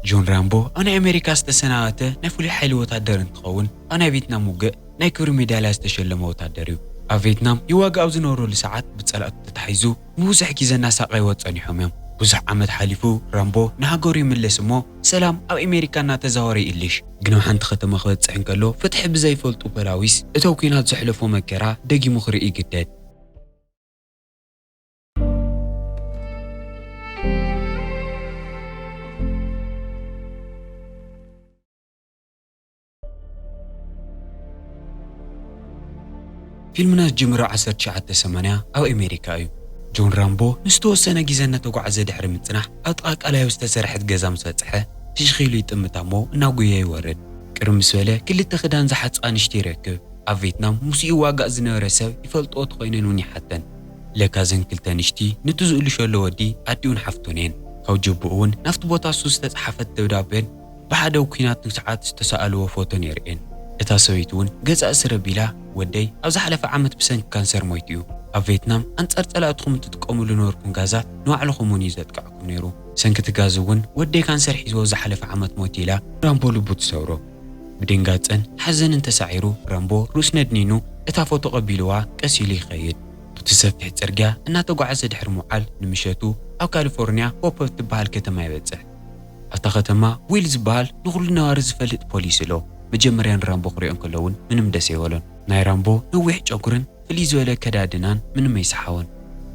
ጆን ራምቦ ኣብ ናይ ኣሜሪካ ዝተሰናበተ ናይ ፍሉይ ሓይሊ ወታደር እንትኸውን፣ ኣብ ናይ ቬትናም ውግእ ናይ ክብሪ ሜዳልያ ዝተሸለመ ወታደር እዩ። ኣብ ቬትናም ይዋጋእ ኣብ ዝነበረሉ ሰዓት ብጸላእቱ ተታሒዙ ንብዙሕ ግዜ እናሳቐይዎ ጸኒሖም እዮም። ብዙሕ ዓመት ሓሊፉ ራምቦ ንሃገሩ ይምለስ እሞ ሰላም ኣብ ኣሜሪካ እናተዛወረ ይእልሽ። ግን ኣብ ሓንቲ ከተማ ክበጽሕ እንከሎ ፍትሒ ብዘይፈልጡ ፖላዊስ እቶም ኲናት ዘሕለፎ መከራ ደጊሙ ክርኢ ይግደድ። ፊልምና ዝጅምር ኣብ ዓሰርተ ትሽዓተ ሰማንያ ኣብ ኣሜሪካ እዩ። ጆን ራምቦ ንዝተወሰነ ግዜ እናተጓዕዘ ድሕሪ ምጽናሕ ኣብ ጥቓ ቀላዩ ዝተሰርሐት ገዛ ምስ በጽሐ ፍሽኽ ኢሉ ይጥምታ እሞ እናጎየ ይወርድ። ቅርብ ምስ በለ ክልተ ክዳን ዝሓጽባ ንሽቲ ይረክብ። ኣብ ቬትናም ምስኡ ይዋጋእ ዝነበረ ሰብ ይፈልጥኦ ተኾይነን እውን ይሓተን። ለካ እዘን ክልተ ንሽቲ ንቲ ዝእልሸሎ ወዲ ኣዲኡን ሓፍቱን እየን። ካብ ጅብኡ እውን ናብቲ ቦታ እሱ ዝተጽሓፈት ደብዳቤን ብሓደ ኲናት ንሰዓት ዝተሰኣልዎ ፎቶን የርእየን። እታ ሰበይቲ እውን ገጻ እስር ኣቢላ፣ "ወደይ ኣብ ዝሓለፈ ዓመት ብሰንኪ ካንሰር ሞይቱ እዩ። ኣብ ቬትናም ኣንጻር ጸላእትኹም እትጥቀምሉ ነበርኩም ጋዛት ንባዕልኹም እውን እዩ ዘጥቅዐኩም ነይሩ። ሰንኪ እቲ ጋዝ እውን ወደይ ካንሰር ሒዝዎ ዝሓለፈ ዓመት ሞይቱ" ኢላ ራምቦ ልቡ ትሰብሮ። ብድንጋጸን ሓዘንን ተሳዒሩ ራምቦ ርእሱ ነድኒኑ እታ ፎቶ ቀቢልዋ ቀስ ኢሉ ይኸይድ። ኣብቲ ሰፊሕ ጽርግያ እናተጓዓዘ ድሕሪ ምውዓል ንምሸቱ ኣብ ካሊፎርንያ ፖፕ ኣብ ትበሃል ከተማ ይበጽሕ። ኣብታ ከተማ ዊል ዝበሃል ንኹሉ ነባሪ ዝፈልጥ ፖሊስ ኣሎ። መጀመርያ ንራምቦ ክሪኦ እንከሎ እውን ምንም ደስ ኣይበሎን። ናይ ራምቦ ነዊሕ ጨጉርን ፍልይ ዝበለ ኣከዳድናን ምንም ኣይሰሓቦን።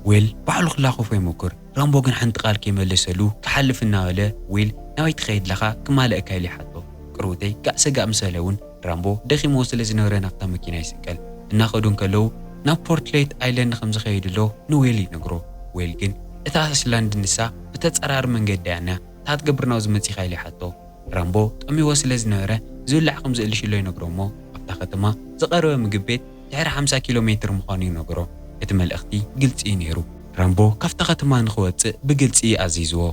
ዊል ባዕሉ ክላኸፎ ይሞክር። ራምቦ ግን ሓንቲ ቃል ከይመለሰሉ ክሓልፍ እናበለ ዊል ናበይ ትኸይድ ኣለኻ ክማልአካ ኢሉ ይሓቶ። ቅርውተይ ጋዕ ሰጋእ ምስ በለ እውን ራምቦ ደኺምዎ ስለ ዝነበረ ናብታ መኪና ይስቀል። እናኸዱ እንከለዉ ናብ ፖርትሌት ኣይላንድ ከም ዝኸይድ ኣሎ ንዌል ይነግሮ። ዌል ግን እታ ኣስላንድ ንሳ ብተጸራሪ መንገዲ እያ እኒኣ፣ እንታይ ክትገብር ናብዚ መጺኻ ኢሉ ይሓቶ። ራምቦ ጠምይዎ ስለ ዝነበረ ዝብላዕ ከም ዝእልሽሎ ይነግሮ እሞ ኣብታ ከተማ ዝቐረበ ምግቢ ቤት ድሕሪ ሓምሳ ኪሎ ሜትር ምዃኑ ይነግሮ። እቲ መልእኽቲ ግልጺ እዩ ነይሩ። ራምቦ ካብታ ከተማ ንኽወጽእ ብግልጺ ኣዚዝዎ።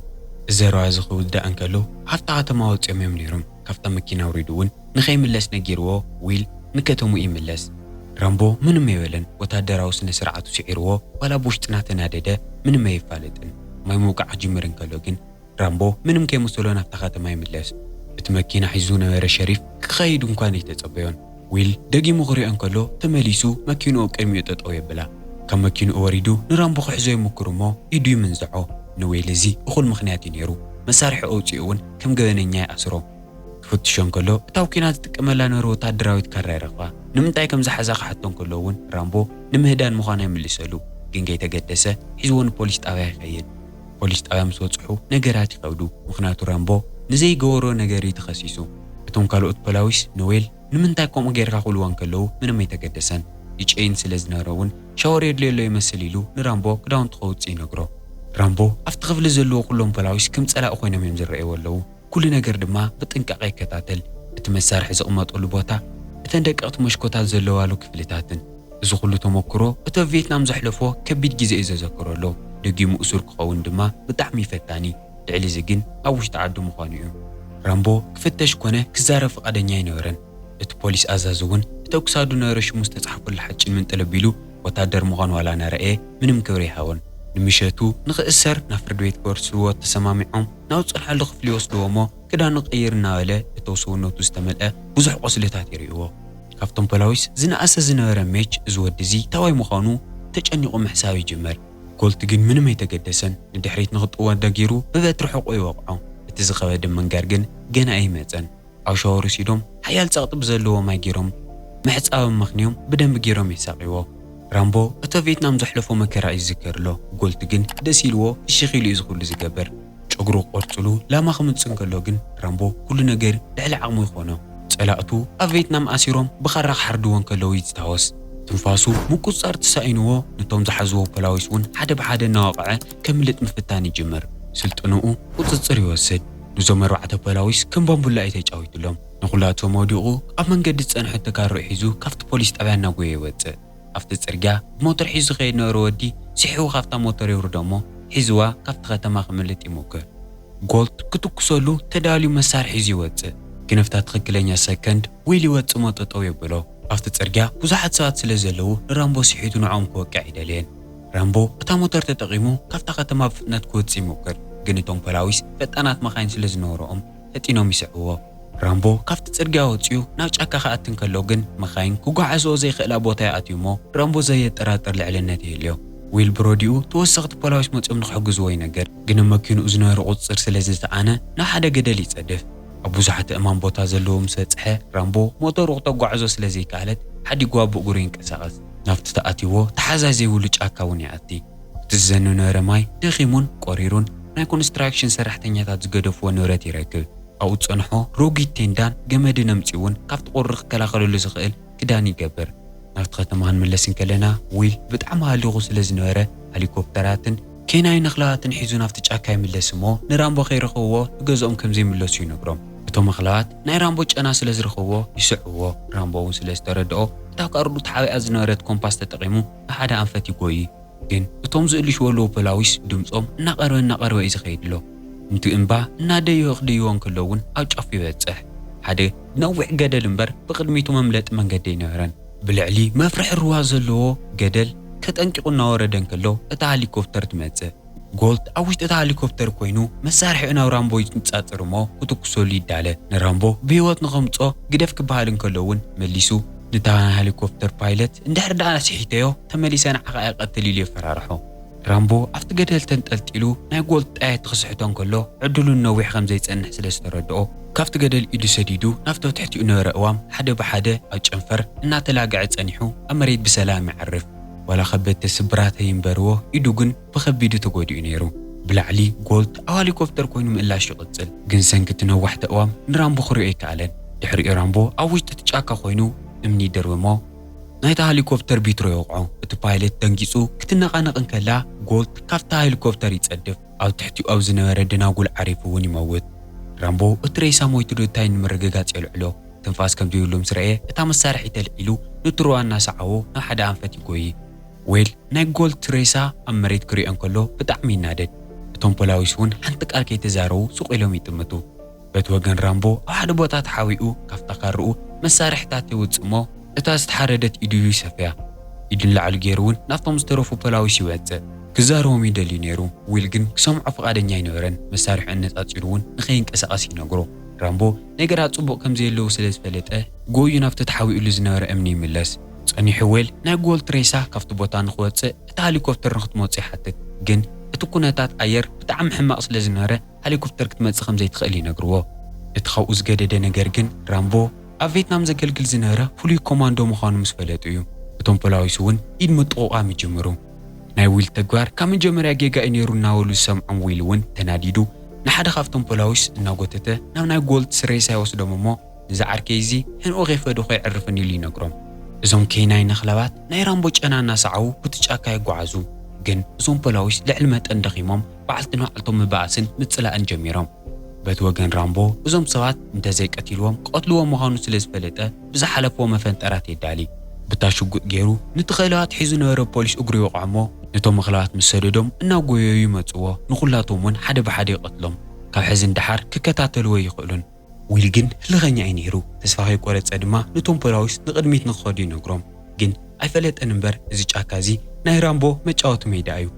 እዚ ዘረባ እዚ ክውዳእ እንከሎ ኣብታ ከተማ ወጺኦም እዮም ነይሮም። ካብታ መኪና ኣውሪዱ እውን ንኸይምለስ ነጊርዎ ዊል ንከተምኡ ይምለስ። ራምቦ ምንም ኣይበለን። ወታደራዊ ስነ ስርዓቱ ስዒርዎ ዋላ ብውሽጢ እናተናደደ ምንም ኣየፋልጥን። ማይ ምውቃዕ ክጅምር እንከሎ ግን ራምቦ ምንም ከይመሰሎ ናብታ ከተማ ይምለስ። እቲ መኪና ሒዙ ዝነበረ ሸሪፍ ክኸይድ እንኳን ኣይተጸበዮን። ዊል ደጊሙ ክሪኦ እንከሎ ተመሊሱ መኪንኡ ኣብ ቅድሚኡ ጠጠው የብላ። ካብ መኪንኡ ወሪዱ ንራምቦ ክሕዞ ይምክር እሞ ኢዱ ይምንዝዖ። ንዊል እዚ እኹል ምኽንያት እዩ ነይሩ። መሳርሒ ኣውጺኡ እውን ከም ገበነኛ ይኣስሮ። ክፍትሾ እንከሎ እታ ኣብ ኲናት ዝጥቀመላ ነበረ ወታደራዊት ካራ ይረኽባ። ንምንታይ ከም ዝሓዛ ክሓቶ እንከሎ እውን ራምቦ ንምህዳን ምዃና ይምልሰሉ። ግን ከይተገደሰ ሒዝዎ ንፖሊስ ጣብያ ይኸይድ። ፖሊስ ጣብያ ምስ በጽሑ ነገራት ይኸብዱ። ምኽንያቱ ራምቦ ንዘይገበሮ ነገር እዩ ተኸሲሱ። እቶም ካልኦት ፖላዊስ ንዌል ንምንታይ ከምኡ ጌርካ ክብልዎ እንከለዉ ምንም ኣይተገደሰን። ይጨይን ስለ ዝነበረ እውን ሻወር የድልዮ ኣሎ ይመስል ኢሉ ንራምቦ ክዳውንቱ ከውጽእ ይነግሮ። ራምቦ ኣብቲ ክፍሊ ዘለዉ ኩሎም ፖላዊስ ከም ጸላኢ ኮይኖም እዮም ዝረኣይዎ ኣለዉ። ኩሉ ነገር ድማ ብጥንቃቐ ይከታተል። እቲ መሳርሒ ዝቕመጠሉ ቦታ፣ እተን ደቀቕቲ መሽኮታት ዘለዋሉ ክፍልታትን። እዚ ኩሉ ተመክሮ እቲ ኣብ ቬትናም ዘሕለፎ ከቢድ ግዜ እዩ ዘዘክሮ ኣሎ። ደጊሙ እሱር ክኸውን ድማ ብጣዕሚ እዩ ፈታኒ። ልዕሊ እዚ ግን ኣብ ውሽጢ ዓዱ ምዃኑ እዩ። ራምቦ ክፍተሽ ኮነ ክዛረብ ፍቓደኛ ኣይነበረን። እቲ ፖሊስ ኣዛዚ እውን እቲ ኣብ ክሳዱ ነበረ ሽሙ ዝተጻሕፈሉ ሓጭን ምንጥል ኣቢሉ ወታደር ምዃኑ ዋላ እናረኣየ ምንም ክብሪ ኣይሃቦን። ንምሸቱ ንኽእሰር ናብ ፍርዲ ቤት ክወርስዎ ተሰማሚዖም ናብ ዝጸንሐሉ ክፍሊ ይወስድዎ እሞ ክዳኑ ቀይር እናበለ እቶ ሰውነቱ ዝተመልአ ብዙሕ ቁስልታት ይርእይዎ። ካብቶም ፖላዊስ ዝነኣሰ ዝነበረ ሜች እዚ ወዲ እዚ ታዋይ ምዃኑ ተጨኒቑ ምሕሳብ ይጅምር። ጎልት ግን ምንም ኣይተገደሰን። ንድሕሪት ንኽጥወ ደጊሩ ብበትሪ ሕቖ ይወቕዖ። እቲ ዝኸበደ ምንጋር ግን ገና ኣይመጸን። ኣብ ሻወር ወሲዶም ሓያል ጸቕጢ ብዘለዎ ማይ ገይሮም ምሕጻብ ኣመኽንዮም ብደንቢ ገይሮም የሳቕይዎ። ራምቦ እቲ ኣብ ቬትናም ዘሕለፎ መከራ እዩ ዝዝክር ኣሎ። ጎልት ግን ደስ ኢልዎ ፍሽኽ ኢሉ እዩ እዚ ኩሉ ዝገብር። ጨጉሩ ቆርጽሉ ላማ ክምጽእ እንከሎ ግን ራምቦ ኩሉ ነገር ልዕሊ ዓቕሙ ይኾኖ። ጸላእቱ ኣብ ቬትናም ኣሲሮም ብኻራ ክሓርድዎ እንከለዉ ይታወስ። ትንፋሱ ምቁጽጻር ተሳኢንዎ ነቶም ዝሓዝዎ ፖላዊስ እውን ሓደ ብሓደ እናወቕዐ ከምልጥ ምፍታን ይጅምር። ስልጠንኡ ቁጽጽር ይወስድ። ነዞም ኣርባዕተ ፖላዊስ ከም ባምቡላ እዩ ተጫዊትሎም። ንኹላቶም ወዲቑ ኣብ መንገዲ ዝጸንሐ ተጋሩ ሒዙ ካብቲ ፖሊስ ጣብያ እናጎየ ይወጽእ። ኣብቲ ጽርግያ ብሞተር ሒዙ ዝኸይድ ነበረ ወዲ ስሒቡ ካብታ ሞተር የውርዶ እሞ ሒዝዋ ካብቲ ከተማ ክምልጥ ይሞክር። ጎልት ክትኩሰሉ ተዳልዩ መሳርሒ ሒዙ ይወጽእ። ግን ኣብታ ትኽክለኛ ሰከንድ ዊል ይወጽእ እሞ ጠጠው የብሎ። ኣብቲ ጽርግያ ብዙሓት ሰባት ስለ ዘለዉ ንራምቦ ስሒቱ ንዕኦም ክወቅዕ ኣይደለየን። ራምቦ እታ ሞተር ተጠቒሙ ካብታ ከተማ ብፍጥነት ክወጽእ ይሞክር። ግን እቶም ፖላዊስ ፈጣናት መኻይን ስለ ዝነበርኦም ፈጢኖም ይስዕብዎ። ራምቦ ካብቲ ጽርግያ ወጺኡ ናብ ጫካ ክኣቲ እንከሎ ግን፣ መኻይን ክጓዓዝኦ ዘይኽእላ ቦታ ይኣትዩ እሞ፣ ራምቦ ዘየጠራጥር ልዕልነት ይህልዮ። ዊል ብሮዲኡ ተወሰኽቲ ፖላዊስ መጺኦም ንኽሕግዝዎ ይነግር፣ ግን ኣብ መኪንኡ ዝነበረ ቁጽጽር ስለ ዝተኣነ ናብ ሓደ ገደል ይጸድፍ። ኣብ ብዙሓት እማን ቦታ ዘለዎ ምስ በጽሐ፣ ራምቦ ሞተሩ ክተጓዕዞ ስለ ዘይከኣለት፣ ሓዲግዋ ብእግሩ ይንቀሳቐስ። ናብቲ ተኣትይዎ ተሓዛይ ዘይብሉ ጫካ እውን ይኣቲ። እቲ ዝዘንብ ነበረ ማይ ደኺሙን ቆሪሩን፣ ናይ ኮንስትራክሽን ሰራሕተኛታት ዝገደፍዎ ንብረት ይረክብ። ኣብኡ ዝጸንሖ ረጒድ ቴንዳን ገመድን ኣምጺኡ እውን ካብቲ ቁሪ ክከላኸለሉ ዝኽእል ክዳን ይገብር። ናብቲ ከተማ ክንምለስ እንከለና፣ ዊል ብጣዕሚ ሃሊኹ ስለ ዝነበረ፣ ሄሊኮፕተራትን ኬናይን ኣኽላባትን ሒዙ ናብቲ ጫካ ይምለስ እሞ፣ ንራምቦ ከይረኸብዎ ንገዝኦም ከም ዘይምለሱ ይነግሮም። እቶም ኣኽላባት ናይ ራምቦ ጨና ስለ ዝረኸብዎ ይስዕብዎ። ራምቦ እውን ስለ ዝተረድኦ፣ እታ ካብ ርዱ ተሓቢኣ ዝነበረት ኮምፓስ ተጠቒሙ ንሓደ ኣንፈት ይጎዪ። ግን እቶም ዝእልሽዎ ኣለዉ ፖላዊስ ድምጾም እናቐርበ እናቐርበ እዩ ዝኸይድ ኣሎ። እንቲ እምባ እናደየወ ክድይዎ እንከሎ እውን ኣብ ጫፉ ይበጽሕ። ሓደ ነዊሕ ገደል እምበር ብቕድሚቱ መምለጢ መንገዲ ኣይነበረን። ብልዕሊ መፍርሒ ሩባ ዘለዎ ገደል ከጠንቂቑ እናወረደ እንከሎ እታ ሄሊኮፕተር ትመጽእ። ጎልት ኣብ ውሽጢ እታ ሄሊኮፕተር ኮይኑ መሳርሒኡ ናብ ራምቦ ይንጻጽር እሞ ክትኩሰሉ ይዳለ። ንራምቦ ብህይወት ንኸምጽኦ ግደፍ ክበሃል እንከሎ እውን መሊሱ፣ ንታ ናይ ሄሊኮፕተር ፓይለት እንድሕር ደኣ ስሒተዮ ተመሊሰ ንዓኻ እየ ቀትል ኢሉ የፈራርሖ። ራምቦ ኣብቲ ገደል ተንጠልጢሉ ናይ ጎልት ጣየት ክስሕቶ እንከሎ ዕድሉ ነዊሕ ከም ዘይጸንሕ ስለ ዝተረድኦ፣ ካብቲ ገደል ኢዱ ሰዲዱ ናብቲ ኣብ ትሕቲኡ ነበረ እዋም ሓደ ብሓደ ኣብ ጨንፈር እናተላግዐ ጸኒሑ ኣብ መሬት ብሰላም ይዓርፍ። ዋላ ከበድቲ ስብራት ይንበርዎ፣ ኢዱ ግን ብኸቢዱ ተጎዲኡ ነይሩ። ብላዕሊ ጎልት ኣብ ሄሊኮፕተር ኮይኑ ምእላሽ ይቕጽል፣ ግን ሰንኪ እቲ ነዋሕቲ እዋም ንራምቦ ክሪኦ ኣይከኣለን። ድሕሪኡ ራምቦ ኣብ ውሽጢ እቲ ጫካ ኮይኑ እምኒ ይድርብሞ፣ ናይታ ሄሊኮፕተር ቢትሮ ይወቕዖ። እቲ ፓይለት ደንጊጹ ክትነቓነቕ እንከላ፣ ጎልት ካብታ ሄሊኮፕተር ይጸድፍ። ኣብ ትሕቲኡ ኣብ ዝነበረ ደናጉል ዓሪፉ እውን ይመውት። ራምቦ እቲ ሬሳ ሞይቱ ዶ እንታይ ንምርግጋጽ የልዕሎ። ትንፋስ ከም ዘይብሉ ምስ ረኣየ፣ እታ መሳርሒ ተልዒሉ ንትሮዋ እናሰዓቦ ናብ ሓደ ኣንፈት ይጎዪ። ዌል ናይ ጎልት ሬሳ ኣብ መሬት ክሪኦ እንከሎ ብጣዕሚ ይናደድ። እቶም ፖላዊስ እውን ሓንቲ ቃል ከይተዛረቡ ስቕ ኢሎም ይጥምቱ። በቲ ወገን ራምቦ ኣብ ሓደ ቦታ ተሓቢኡ ካብታ ካርኡ መሳርሕታት የውጽእ እሞ፣ እታ ዝተሓረደት ኢዱ ይሰፍያ። ኢዱ ንላዕሊ ገይሩ እውን ናብቶም ዝተረፉ ፖላዊስ ይወጽእ። ክዛረቦም ይደልዩ ነይሩ። ዊል ግን ክሰምዖ ፍቓደኛ ኣይነበረን። መሳርሒ ኣነጻጺሩ እውን ንኸይንቀሳቐስ ይነግሮ። ራምቦ ነገራት ጽቡቕ ከም ዘየለዉ ስለ ዝፈለጠ፣ ጎዩ ናብቲ ተሓቢኡሉ ዝነበረ እምኒ ይምለስ። ጸኒሑ ዌል ናይ ጎልት ሬሳ ካብቲ ቦታ ንኽወጽእ እታ ሄሊኮፕተር ንኽትመጽእ ይሓትት። ግን እቲ ኩነታት ኣየር ብጣዕሚ ሕማቕ ስለ ዝነበረ፣ ሄሊኮፕተር ክትመጽእ ከም ዘይትኽእል ይነግርዎ። እቲ ካብኡ ዝገደደ ነገር ግን፣ ራምቦ ኣብ ቬትናም ዘገልግል ዝነበረ ፍሉይ ኮማንዶ ምዃኑ ምስ ፈለጡ እዩ። እቶም ፖላዊስ እውን ኢድ ምጥቑቓም ይጅምሩ። ናይ ዊል ተግባር ካብ መጀመርያ ጌጋ እዩ ነይሩ እናበሉ ዝሰምዖም ዊል እውን ተናዲዱ፣ ንሓደ ካብቶም ፖላዊስ እናጎተተ ናብ ናይ ጎልት ሬሳ ይወስዶም እሞ፣ "እዚ ዓርከይ እዚ ሕንኡ ከይፈደኹ ኣይዕርፍን" ኢሉ ይነግሮም። እዞም ኬናይን ኣኽላባት ናይ ራምቦ ጨና እናሰዓቡ ብቲ ጫካ ይጓዓዙ። ግን እዞም ፖላዊስ ልዕሊ መጠን ደኺሞም፣ በዓልቲ ንባዕልቶም ምብኣስን ምጽላእን ጀሚሮም። በቲ ወገን ራምቦ፣ እዞም ሰባት እንተዘይቀቲልዎም ክቐትልዎም ምዃኑ ስለ ዝፈለጠ፣ ብዝሓለፍዎ መፈንጠራት የዳሊ። ብታ ሽጉጥ ገይሩ፣ ነቲ ክእለዋት ሒዙ ነበረ ፖሊስ እግሩ ይወቕዖ እሞ፣ ነቶም ኣኽላባት ምስ ሰደዶም እናጎየዩ ይመጽዎ። ንኹላቶም እውን ሓደ ብሓደ ይቐትሎም። ካብ ሕዚ ንደሓር ክከታተልዎ ኣይኽእሉን። ዊል ግን ህልኸኛ እዩ ነይሩ። ተስፋ ከይቆረጸ ድማ ነቶም ፖላዊስ ንቕድሚት ንኽኸዱ ይነግሮም። ግን ኣይፈለጠን እምበር፣ እዚ ጫካ እዚ ናይ ራምቦ መጫወቲ ሜዳ እዩ።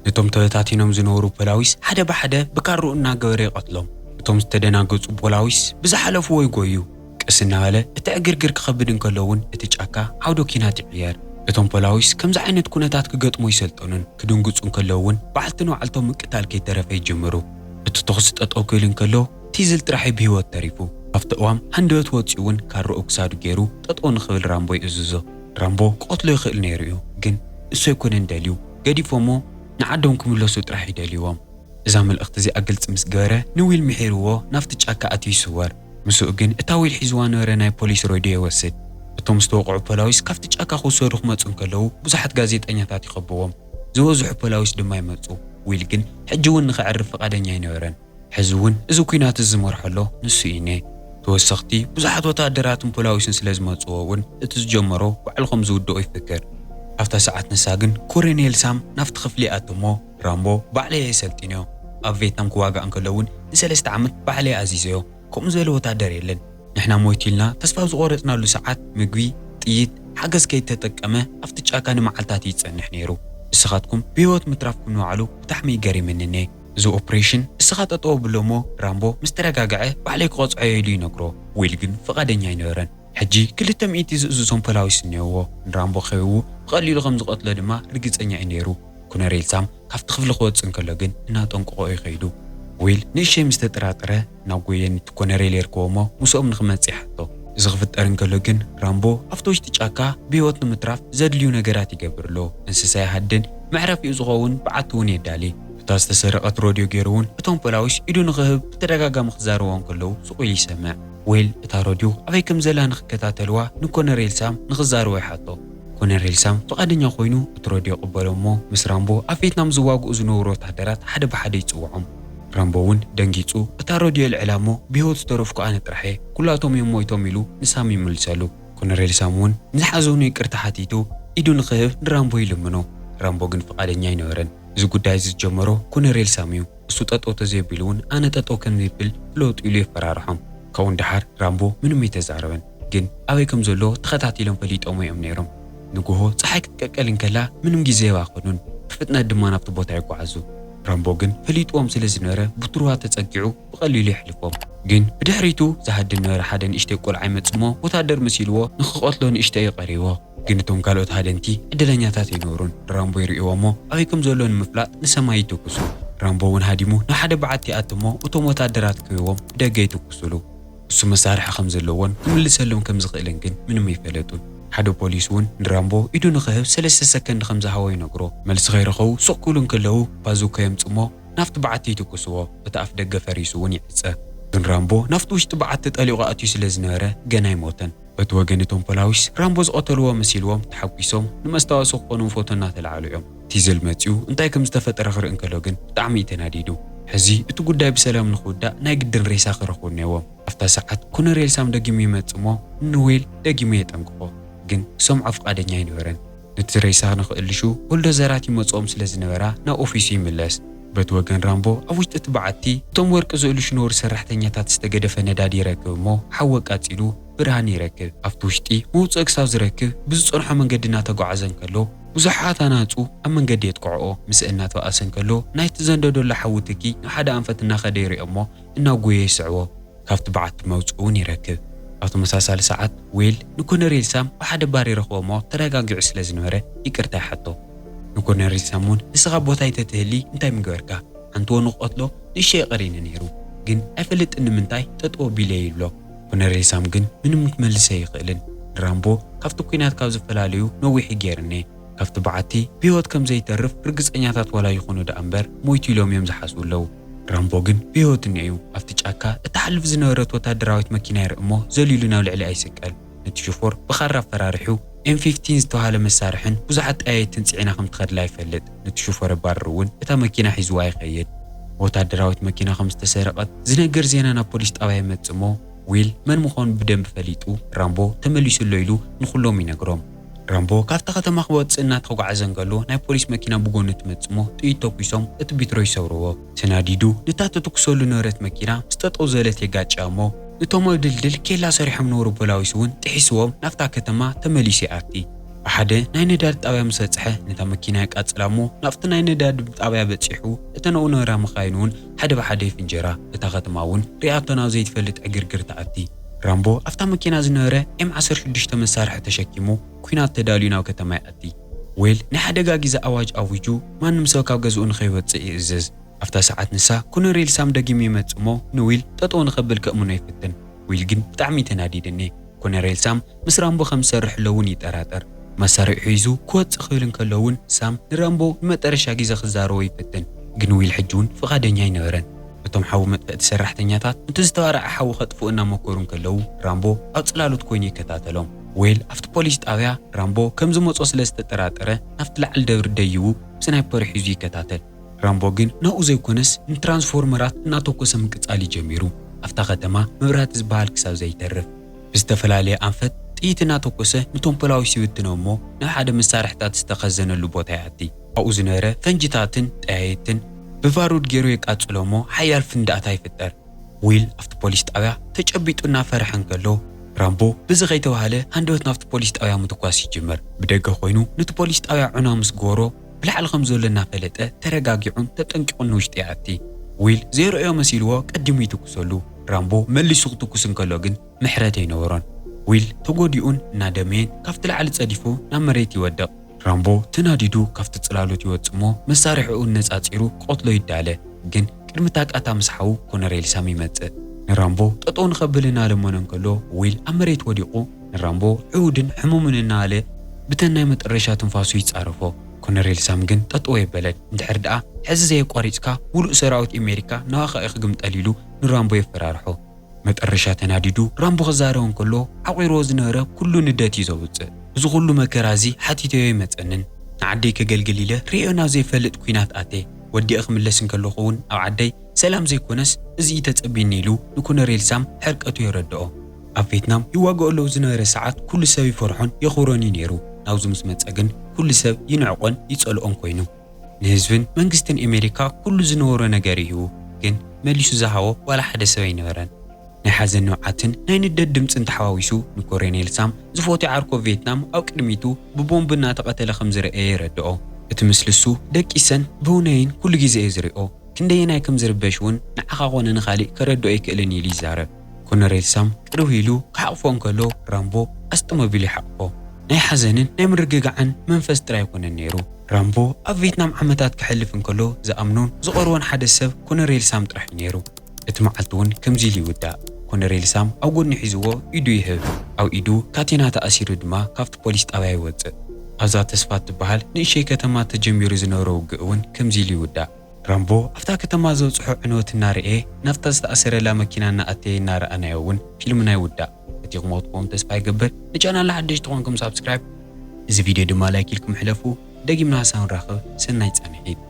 ነቶም ተበታቲኖም ዝነበሩ ፖላዊስ ሓደ ብሓደ ብካርኡ እናገበረ ይቐትሎም። እቶም ዝተደናገጹ ፖላዊስ ብዝሓለፍዎ ይጎዩ። ቀስ እናበለ እቲ ዕግርግር ክኸብድ እንከሎ እውን፣ እቲ ጫካ ዓውደ ኲናት ይቕየር። እቶም ፖላዊስ ከምዚ ዓይነት ኩነታት ክገጥሙ ኣይሰልጠኑን። ክድንግጹ እንከለዉ እውን፣ በዓልቲ ንባዕልቶም ምቅታል ከይተረፈ ይጅምሩ። እቲ ተኹሲ ጠጠው ክብል እንከሎ፣ ቲዝል ጥራሕ እዩ ብህይወት ተሪፉ። ኣብቲ እዋም ሃንደበት ወጺኡ እውን፣ ካርኡ ክሳዱ ገይሩ ጠጠው ንኽብል ራምቦ ይእዝዞ። ራምቦ ክቐትሎ ይኽእል ነይሩ እዩ፣ ግን እሱ ኣይኮነን ደልዩ። ገዲፎሞ ንዓዶም ክምለሱ ጥራሕ እዩ ደልይዎም። እዛ መልእኽቲ እዚኣ ግልጺ ምስ ገበረ፣ ንዊል ምሒርዎ ናብቲ ጫካ ኣትዩ ይስወር። ምስኡ ግን እታ ዊል ሒዝዋ ነበረ ናይ ፖሊስ ሬድዮ ይወስድ። እቶም ዝተወቕዑ ፖላዊስ ካብቲ ጫካ ክውሰዱ ክመጹ እንከለዉ፣ ብዙሓት ጋዜጠኛታት ይኸብዎም። ዝበዝሑ ፖላዊስ ድማ ይመጹ። ዊል ግን ሕጂ እውን ንኸዕርፍ ፍቓደኛ ኣይነበረን። ሕዚ እውን እዚ ኲናት እዚ ዝመርሖ ኣሎ ንሱ እዩ ኔ። ተወሰኽቲ ብዙሓት ወታደራትን ፖላዊስን ስለ ዝመጽዎ እውን፣ እቲ ዝጀመሮ ባዕሉ ከም ዝውድኦ ይፍክር። ኣብታ ሰዓት ንሳ ግን ኮሎኔል ሳም ናብቲ ክፍሊ ይኣቱ እሞ፣ "ራምቦ ባዕለይ እየ ሰልጢነዮ። ኣብ ቬትናም ክዋጋእ እንከሎ እውን ንሰለስተ ዓመት ባዕለይ ኣዚዘዮ። ከምኡ ዝበለ ወታደር የለን። ንሕና ሞይቱ ኢልና ተስፋ ኣብ ዝቖረጽናሉ ሰዓት፣ ምግቢ፣ ጥይት፣ ሓገዝ ከይተጠቀመ ኣብቲ ጫካ ንመዓልታት እዩ ዝጸንሕ ነይሩ። ንስኻትኩም ብህይወት ምትራፍኩም ንባዕሉ ብጣዕሚ እዩ ገሪምኒ ኔ። እዚ ኦፕሬሽን እስኻ ጠጠው ብሎ እሞ ራምቦ ምስ ተረጋግዐ ባዕለይ ክቐጽዖ እየ ኢሉ ይነግሮ። ዊል ግን ፍቓደኛ ኣይነበረን። ሕጂ ክልተ ሚእቲ ዝእዝዞም ፖላዊስ እኒኦዎ። ንራምቦ ከቢቡ ብቐሊሉ ከም ዝቐትሎ ድማ ርግጸኛ እዩ ነይሩ። ኮነሬል ሳም ካብቲ ክፍሊ ክወጽእ እንከሎ ግን እናጠንቀቖ እዩ ከይዱ። ዊል ንእሽተይ ምስ ተጠራጠረ እናጎየ ነቲ ኮነሬል የርከቦ እሞ ምስኦም ንኽመጽእ ይሓቶ። እዚ ክፍጠር እንከሎ ግን ራምቦ ኣብቲ ውሽጢ ጫካ ብህይወት ንምትራፍ ዘድልዩ ነገራት ይገብር ኣሎ። እንስሳ ይሃድን መዕረፊኡ ዝኸውን በዓቲ እውን የዳሊ። እታ ዝተሰረቐት ሮድዮ ገይሩ እውን እቶም ፖላዊስ ኢዱ ንኽህብ ብተደጋጋሚ ክዛረቦ እንከለዉ ስቕ ኢሉ ይሰምዕ። ዊል እታ ሮድዮ ኣበይ ከም ዘላ ንኽከታተልዋ ንኮነሬል ሳም ንኽዛረቦ ይሓቶ። ኮነሬል ሳም ፍቓደኛ ኮይኑ እቲ ሮድዮ ይቕበሎ እሞ ምስ ራምቦ ኣብ ቬትናም ዝዋግኡ ዝነበሩ ወታደራት ሓደ ብሓደ ይጽውዖም። ራምቦ እውን ደንጊጹ እታ ሮድዮ የልዕላ እሞ ብህይወት ዝተረፍኩ ኣነ ጥራሕ እየ፣ ኩላቶም እዮም ሞይቶም ኢሉ ንሳም ይምልሰሉ። ኮነሬል ሳም እውን ንዝሓዘኑ ይቅርታ ሓቲቱ ኢዱ ንኽህብ ንራምቦ ይልምኖ። ራምቦ ግን ፍቓደኛ ኣይነበረን። እዚ ጉዳይ እዚ ዝጀመሮ ኮነሬል ሳም እዩ። እሱ ጠጠው ተዘይቢሉ እውን ኣነ ጠጠው ከም ዘይብል ፍለጡ ኢሉ የፈራርሖም። ካብኡ ንደሓር ራምቦ ምንም ኣይተዛረበን። ግን ኣበይ ከም ዘሎ ተኸታቲሎም ፈሊጦም እዮም ነይሮም። ንግሆ ፀሓይ ክትቀቀል እንከላ ምንም ግዜ ኣይባኸኑን። ብፍጥነት ድማ ናብቲ ቦታ ይጓዓዙ። ራምቦ ግን ፈሊጥዎም ስለ ዝነበረ ብትሩዋ ተጸጊዑ ብቐሊሉ የሕልፎም። ግን ብድሕሪቱ ዝሃድን ነበረ ሓደ ንእሽተይ ቆልዓ ይመጽእ እሞ ወታደር መሲልዎ ንኽቐትሎ ንእሽተይ እዩ ቀሪዎ። ግን እቶም ካልኦት ሃደንቲ ዕድለኛታት ኣይነበሩን። ራምቦ ይርእይዎ እሞ ኣበይ ከም ዘሎ ንምፍላጥ ንሰማይ ይትኩሱ። ራምቦ እውን ሃዲሙ ናብ ሓደ በዓቲ ይኣቱ እሞ እቶም ወታደራት ከቢቦም ብደገ ይትኩሱሉ። እሱ መሳርሒ ከም ዘለዎን ክምልሰሎም ከም ዝኽእልን ግን ምንም ኣይፈለጡን። ሓደ ፖሊስ እውን ንራምቦ ኢዱ ንኽህብ ሰለስተ ሰከንድ ከም ዝሃቦ ይነግሮ። መልሲ ከይረኸቡ ስቕ ክብሉ እንከለዉ ባዙካ የምጽእ እሞ ናብቲ በዓቲ ይትኩስዎ። እቲ ኣፍ ደገ ፈሪሱ እውን ይዕጸ። ግን ራምቦ ናብቲ ውሽጢ በዓቲ ጠሊቑ ኣትዩ ስለ ዝነበረ ገና ኣይሞተን። በቲ ወገን እቶም ፖላዊስ ራምቦ ዝቐተልዎ መሲልዎም ተሓጒሶም ንመስታወሲ ክኾኖም ፎቶ እናተላዕሉ እዮም። ቲዘል መጺኡ እንታይ ከም ዝተፈጠረ ክርኢ እንከሎ ግን ብጣዕሚ እዩ ተናዲዱ። ሕዚ እቲ ጉዳይ ብሰላም ንኽውዳእ ናይ ግድን ሬሳ ክረኽቡ እኒኦዎም። ኣብታ ሰዓት ኮነሬል ሳም ደጊሙ ይመጽእ እሞ ንዊል ደጊሙ የጠንቅቖ። ግን ክሰምዖ ፍቓደኛ ኣይነበረን። ነቲ ሬሳ ንኽእልሹ ቡልዶዘራት ይመጽኦም ስለ ዝነበራ ናብ ኦፊሱ ይምለስ። በቲ ወገን ራምቦ ኣብ ውሽጢ እቲ በዓቲ እቶም ወርቂ ዝእልሹ ነበሩ ሰራሕተኛታት ዝተገደፈ ነዳዲ ይረክብ እሞ ሓዊ ኣቃጺሉ ብርሃን ይረክብ። ኣብቲ ውሽጢ መውጽኢ ክሳብ ዝረክብ ብዝጸንሖ መንገዲ እናተጓዓዘ እንከሎ ብዙሓት ኣናጹ ኣብ መንገዲ የጥቅዕኦ። ምስ እናተባኣሰ እንከሎ ናይቲ ዘንደደሉ ሓዊ ትኪ ናብ ሓደ ኣንፈት እናኸደ ይሪኦ እሞ እናጎየ ይስዕቦ። ካብቲ በዓቲ መውጽኢ እውን ይረክብ። ኣብ ተመሳሳሊ ሰዓት ዊል ንኮነሬል ሳም ብሓደ ባር ይረኽቦ እሞ ተረጋጊዑ ስለ ዝነበረ ይቅርታ ይሓቶ። ንኮነሬል ሳም እውን ንስኻ ቦታይ ተትህሊ እንታይ ምገበርካ? ሓንቲ ወኑ ክቐትሎ ንእሽተይ ቀሪኒ ነይሩ፣ ግን ኣይፈልጥን ንምንታይ ጠጠው ኣቢለ ይብሎ። ኮነሬል ሳም ግን ምንም ክመልስ ኣይኽእልን። ንራምቦ ካብቲ ኲናት ካብ ዝፈላለዩ ነዊሕ እዩ ገይርኒ። ካብቲ በዓቲ ብህይወት ከም ዘይተርፍ ርግጸኛታት ዋላ ይኹኑ ደኣ እምበር ሞይቱ ኢሎም እዮም ዝሓስቡ ኣለዉ። ራምቦ ግን ብህይወት እኒኦ እዩ። ኣብቲ ጫካ እትሓልፍ ዝነበረት ወታደራዊት መኪና ይርኢ እሞ ዘሊሉ ናብ ልዕሊኣ ይስቀል። ነቲ ሹፎር ብኻራ ኣፈራሪሑ ኤም ፊፍቲን ዝተባህለ መሳርሕን ብዙሓት ጠያይትን ጽዒና ከም ትኸድላ ይፈልጥ። ነቲ ሹፎር የባርር እውን እታ መኪና ሒዝዋ ይኸይድ። ወታደራዊት መኪና ከም ዝተሰረቐት ዝነግር ዜና ናብ ፖሊስ ጣብያ ይመጽእ እሞ ዊል መን ምዃኑ ብደንቢ ፈሊጡ ራምቦ ተመሊሱ ኣሎ ኢሉ ንኹሎም ይነግሮም። ራምቦ ካብታ ከተማ ክወጽእ እናተጓዓዘ እንከሎ ናይ ፖሊስ መኪና ብጎኒ ትመጽእ እሞ ጥይት ተኩሶም እቲ ቢትሮ ይሰብርዎ። ተናዲዱ ነታ ትትኩሰሉ ነበረት መኪና ምስ ጠጠው ዘለት የጋጭያ እሞ እቶም ኣብ ድልድል ኬላ ሰሪሖም ነበሩ ፖላዊስ እውን ጥሒስዎም ናብታ ከተማ ተመሊሱ ይኣቲ። ብሓደ ናይ ነዳዲ ጣብያ ምስ በጽሐ ነታ መኪና የቃጽላ እሞ ናብቲ ናይ ነዳዲ ጣብያ በጺሑ እተን ኣብኡ ነበራ መኻይን እውን ሓደ ብሓደ ይፍንጀራ። እታ ከተማ እውን ሪኣቶ ናብ ዘይትፈልጥ ዕግርግር ትኣቲ። ራምቦ ኣብታ መኪና ዝነበረ ኤም ዓሰርተ ሽዱሽተ መሳርሒ ተሸኪሙ ኲናት ተዳልዩ ናብ ከተማ ይኣቲ። ዌል ናይ ሓደጋ ግዜ ኣዋጅ ኣዊጁ ማንም ሰብ ካብ ገዝኡ ንኸይወጽእ ይእዝዝ። ኣብታ ሰዓት ንሳ ኮነሬል ሳም ደጊሙ ይመጽእ እሞ ንዊል ጠጠው ንኸብል ከእምኖ ይፍትን። ዊል ግን ብጣዕሚ ተናዲድኒ። ኮነሬል ሳም ምስ ራምቦ ከም ዝሰርሕ ኣሎ እውን ይጠራጠር። መሳርሒ ሒዙ ክወጽእ ክብል እንከሎ እውን ሳም ንራምቦ ንመጠረሻ ግዜ ክዛረቦ ይፍትን። ግን ዊል ሕጂ እውን ፍቓደኛ ኣይነበረን። እቶም ሓዊ መጥፈእቲ ሰራሕተኛታት ነቲ ዝተባርዐ ሓዊ ከጥፍኡ እናመከሩ እንከለዉ ራምቦ ኣብ ጽላሎት ኮይኑ ይከታተሎም። ዌል ኣብቲ ፖሊስ ጣብያ ራምቦ ከም ዝመጾ ስለ ዝተጠራጠረ ናብቲ ላዕሊ ደብሪ ደይቡ ብስናይፐር ሒዙ ይከታተል። ራምቦ ግን ናብኡ ዘይኮነስ ንትራንስፎርመራት እናተኮሰ ምቅጻል እዩ ጀሚሩ። ኣብታ ከተማ መብራህቲ ዝበሃል ክሳብ ዘይተርፍ ብዝተፈላለየ ኣንፈት ጥይት እናተኮሰ ንቶም ፖላዊስ ይብትኖም እሞ ናብ ሓደ መሳርሕታት ዝተኸዘነሉ ቦታ ይኣቲ። ኣብኡ ዝነበረ ፈንጅታትን ጠያየትን ብባሩድ ገይሩ የቃጽሎ እሞ ሓያል ፍንዳእታ ይፍጠር። ዊል ኣብቲ ፖሊስ ጣብያ ተጨቢጡ እናፈርሐ እንከሎ ራምቦ በዚ ከይተባህለ ሃንደበት ናብቲ ፖሊስ ጣብያ ምትኳስ ይጅምር። ብደገ ኮይኑ ነቲ ፖሊስ ጣብያ ዑና ምስ ገበሮ ብላዕሊ ከም ዘሎ እናፈለጠ ተረጋጊዑን ተጠንቂቑን ንውሽጢ ይኣቲ። ዊል ዘይረኣዮ መሲልዎ ቀዲሙ ይትኩሰሉ። ራምቦ መሊሱ ክትኩስ እንከሎ ግን ምሕረት ኣይነበሮን። ዊል ተጎዲኡን እናደመየን ካብቲ ላዕሊ ጸዲፉ ናብ መሬት ይወድቕ። ራምቦ ተናዲዱ ካብቲ ጽላሎት ይወጽእ እሞ መሳርሒኡ ነጻጺሩ ክቐትሎ ይዳለ። ግን ቅድሚ ታቃታ ምስ ሓዉ ኮነሬል ሳም ይመጽእ። ንራምቦ ጠጠው ንኸብል እናለመኖ እንከሎ ዊል ኣብ መሬት ወዲቑ ንራምቦ ዕውድን ሕሙምን እናበለ ብተን ናይ መጠረሻ ትንፋሱ ይጻረፎ። ኮነሬል ሳም ግን ጠጠው የበለን። እንድሕር ደኣ ሕዚ ዘየቋሪጽካ ሙሉእ ሰራዊት ኣሜሪካ ናባኻ እዩ ክግምጠል ኢሉ ንራምቦ የፈራርሖ። መጠረሻ ተናዲዱ ራምቦ ክዛረብ እንከሎ ዓቑርዎ ዝነበረ ኩሉ ንደት እዩ ዘውጽእ። እዚ ኩሉ መከራ እዚ ሓቲተዮ ኣይመጸንን። ንዓደይ ከገልግል ኢለ ርእዮ ናብ ዘይፈልጥ ኲናት ኣትየ። ወዲኤ ክምለስ እንከለኹ እውን ኣብ ዓደይ ሰላም ዘይኮነስ እዚ እዩ ተጸቢኒ ኢሉ ንኮነሬል ሳም ሕርቀቱ የረድኦ። ኣብ ቬትናም ይዋግኦ ኣለዉ ዝነበረ ሰዓት ኩሉ ሰብ ይፈርሖን የኽብሮን እዩ ነይሩ። ናብዚ ምስ መጸ ግን ኩሉ ሰብ ይንዕቆን ይጸልኦን ኮይኑ። ንህዝብን መንግስትን ኣሜሪካ ኩሉ ዝነበሮ ነገር እዩ፣ ግን መሊሱ ዝሃቦ ዋላ ሓደ ሰብ ኣይነበረን። ናይ ሓዘን ንብዓትን ናይ ንደት ድምጽን ተሓዋዊሱ ንኮሎኔል ሳም ዝፈትዮ ዓርኮ ቬትናም ኣብ ቅድሚቱ ብቦምብ እናተቐተለ ከም ዝረኣየ የረድኦ። እቲ ምስልሱ ደቂሰን ብውነይን ኩሉ ግዜ እየ ዝሪኦ። ክንደየናይ ከም ዝርበሽ እውን ንዓኻ ኮነ ንኻሊእ ከረድኦ ኣይክእልን ኢሉ ይዛረብ። ኮነሬል ሳም ቅርብ ኢሉ ክሓቕፎ እንከሎ ራምቦ ኣስጥም ኣቢሉ ይሓቕፎ። ናይ ሓዘንን ናይ ምርግጋዕን መንፈስ ጥራይ ኣይኮነን ነይሩ። ራምቦ ኣብ ቬትናም ዓመታት ክሕልፍ እንከሎ ዝኣምኖን ዝቐርቦን ሓደ ሰብ ኮነሬል ሳም ጥራሕ እዩ ነይሩ። እቲ መዓልቲ እውን ከምዚ ኢሉ ይውዳእ። ኮነሬል ሳም ኣብ ጎድኑ ሒዝዎ ኢዱ ይህብ። ኣብ ኢዱ ካቴና ተኣሲሩ ድማ ካብቲ ፖሊስ ጣብያ ይወፅእ። ኣብዛ ተስፋ እትበሃል ንእሽተይ ከተማ ተጀሚሩ ዝነበረ ውግእ እውን ከምዚ ኢሉ ይውዳእ። ራምቦ ኣብታ ከተማ ዘብፅሖ ዕንወት እናረኣየ ናብታ ዝተኣሰረላ መኪና እናኣተየ እናረኣናዮ እውን ፊልምና ይውዳእ። ፈቲኹሞ ክትኮኑ ተስፋ ይገብር። ንቻናልና ሓደሽቲ ኮንኩም ሳብስክራይብ፣ እዚ ቪድዮ ድማ ላይክ ኢልኩም ሕለፉ። ደጊምና ክሳብ ንራኸብ ሰናይ ፃንሒት።